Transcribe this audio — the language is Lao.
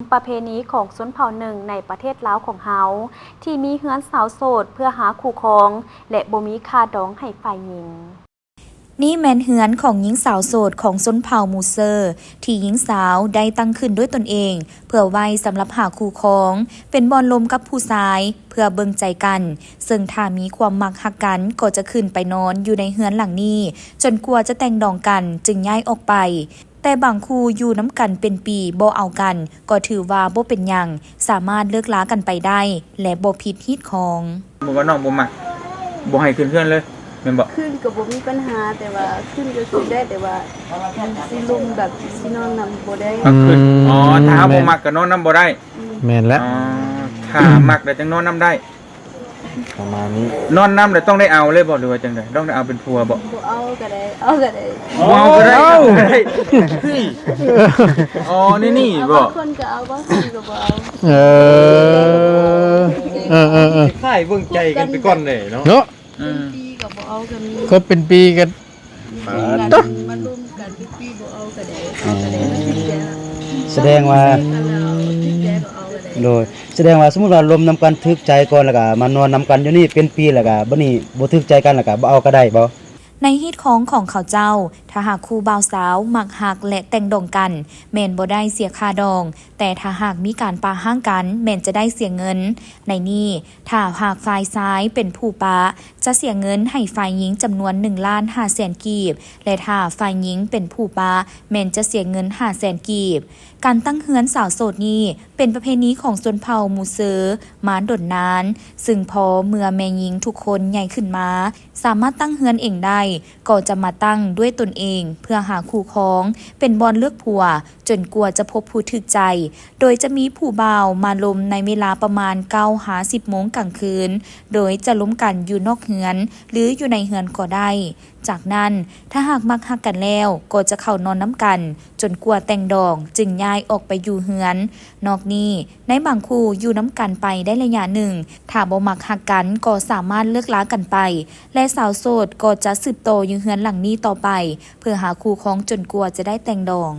ປະເພນີຂອງຊົນເຜົ່າໜຶ່ງໃນປະເທດລາວຂອງເຮົາ ທີ່ມີເຮືອນສາວໂສດເພື່ອຫາຄູ່ຄອງ ແລະ ບໍ່ມີຄ່າດອງໃຫ້ຝ່າຍຍິງ. ນີ້ແມ່ນເຮືອນຂອງຍິງສາວໂສດຂອງຊົນເຜົ່າມູເຊີ ທີ່ຍິງສາວໄດ້ຕັ້ງຂຶ້ນດ້ວຍຕົນເອງ ເພື່ອໄວ້ສຳລັບຫາຄູ່ຄອງ, ເປັນບ່ອນລົມກັບຜູ້ຊາຍເພື່ອເບິ່ງໃຈກັນ, ເຊິ່ງຖ້າມີຄວາມມັກຮັກກັນກໍຈະຂຶ້ນໄປນອນຢູ່ໃນເຮືອນຫຼັງນີ້ ຈົນກວ່າຈະແຕ່ງດອງກັນຈຶ່ງຍ້າຍອອກໄປ. ແຕ່ບາງຄູ່ຢູ່ນຳກັນເປັນປີບໍ່ເອົາກັນ ກໍຖືວ່າບໍ່ເປັນຫຍັງ, ສາມາດເລີກລາກັນໄປໄດ້ ແລະ ບໍ່ຜິດຮີດຂອງ. ສົມມຸດວ່ານ້ອງບໍ່ມັກ ບໍ່ໃຫ້ຂຶ້ນເຮືອນເລີຍ ແມ່ນບໍ່? ຂຶ້ນກໍບໍ່ມີບັນຫາ ແຕ່ວ່າຂຶ້ນກໍຂຶ້ນໄດ້ ແຕ່ວ່າມັນຊິລົມແບບຊິນອນນຳບໍ່ໄດ້. ອືມ ອໍ ຖ້າເຮົາບໍ່ມັກກໍນອນນຳບໍ່ໄດ້. ອືມ ແມ່ນແລ້ວ. ອໍ ຖ້າມັກແລ້ວຈັ່ງນອນນຳໄດ້. ປະມານນີ້. ນອນນຳແລ້ວຕ້ອງໄດ້ເອົາເລີຍບໍ່ ຫຼືວ່າຈັ່ງໃດ? ຕ້ອງໄດ້ເອົາເປັນຜົວບໍ່? ບໍ່ເອົາກໍໄດ້ ເອົາກໍໄດ້. ບໍ່ເອົາກໍໄດ້. ເອົ້າ ເຮີ້ຍ ອໍ ນີ້ນີ້ບໍ່? ບາງຄົນກໍເອົາ ບາງຄົນກໍບໍ່ເອົາ. ເອີ ເອີໆໆ ຄ້າຍເບິ່ງໃຈກັນໄປກ່ອນເດ້ເນາະ ເນາະ. ອືມ ເປັນປີກໍບໍ່ເອົາກໍມີ ຄົບເປັນປີກໍ ປາດ ມາລົມກັນເປັນປີບໍ່ເອົາກໍໄດ້ ເອົາກໍໄດ້ ມັນຖືກໃຈລະ. ສະແດງວ່າ ຖືກໃຈກໍເອົາ ຖືກໃຈກໍເອົາກໍໄດ້. ໂດຍ ສະແດງວ່າສົມມຸດວ່າລົມນຳກັນຖືກໃຈກ່ອນ ແລ້ວກໍມານອນນຳກັນຢູ່ນີ້ເປັນປີ ແລ້ວກໍບັດນີ້ບໍ່ຖືກໃຈກັນ ແລ້ວກໍບໍ່ເອົາກໍໄດ້ບໍ່? ໃນຮີດຄອງຂອງເຂົາເຈົ້າ ຖ້າຫາກຄູ່ບ່າວສາວມັກຮັກ ແລະ ແຕ່ງດອງກັນ ແມ່ນບໍ່ໄດ້ເສຍຄ່າດອງ, ແຕ່ຖ້າຫາກມີການປະຮ້າງກັນ ແມ່ນຈະໄດ້ເສຍເງິນ. ໃນນີ້ ຖ້າຫາກຝ່າຍຊາຍເປັນຜູ້ປະ ຈະເສຍເງິນໃຫ້ຝ່າຍຍິງຈຳນວນໜຶ່ງລ້ານຫ້າແສນກີບ ແລະ ຖ້າຝ່າຍຍິງເປັນຜູ້ປະ ແມ່ນຈະເສຍເງິນຫ້າແສນກີບ. ການຕັ້ງເຮືອນສາວໂສດນີ້ ເປັນປະເພນີຂອງຊົນເຜົ່າມູເຊີມາດົນນານ, ຊຶ່ງພໍເມື່ອແມ່ຍິງທຸກຄົນໃຫຍ່ຂຶ້ນມາ ສາມາດຕັ້ງເຮືອນເອງໄດ້ ກໍຈະມາຕັ້ງດ້ວຍຕົນເອງເພື່ອຫາຄູ່ຄອງ ເປັນບ່ອນເລືອກຜົວ ຈົນກວ່າຈະພົບຜູ້ຖືກໃຈ, ໂດຍຈະມີຜູ້ບ່າວມາລົມໃນເວລາປະມານເກົ້າຫາສິບໂມງກາງຄືນ, ໂດຍຈະລົມກັນຢູ່ນອກເຮືອນ ຫຼື ຢູ່ໃນເຮືອນກໍໄດ້. ຈາກນັ້ນ ຖ້າຫາກມັກຮັກກັນແລ້ວ ກໍຈະເຂົ້ານອນນຳກັນ ຈົນກວ່າແຕ່ງດອງ ຈຶ່ງຍ້າຍອອກໄປຢູ່ເຮືອນ. ນອກນີ້ ໃນບາງຄູ່ຢູ່ນຳກັນໄປໄດ້ໄລຍະໜຶ່ງ, ຖ້າບໍ່ມັກຮັກກັນ ກໍສາມາດເລີກລາກັນໄປ ແລະ ສາວໂສດກໍຈະສືບຕໍ່ຢູ່ເຮືອນຫຼັງນີ້ຕໍ່ໄປ ເພື່ອຫາຄູ່ຄອງຈົນກວ່າຈະໄດ້ແຕ່ງດອງ.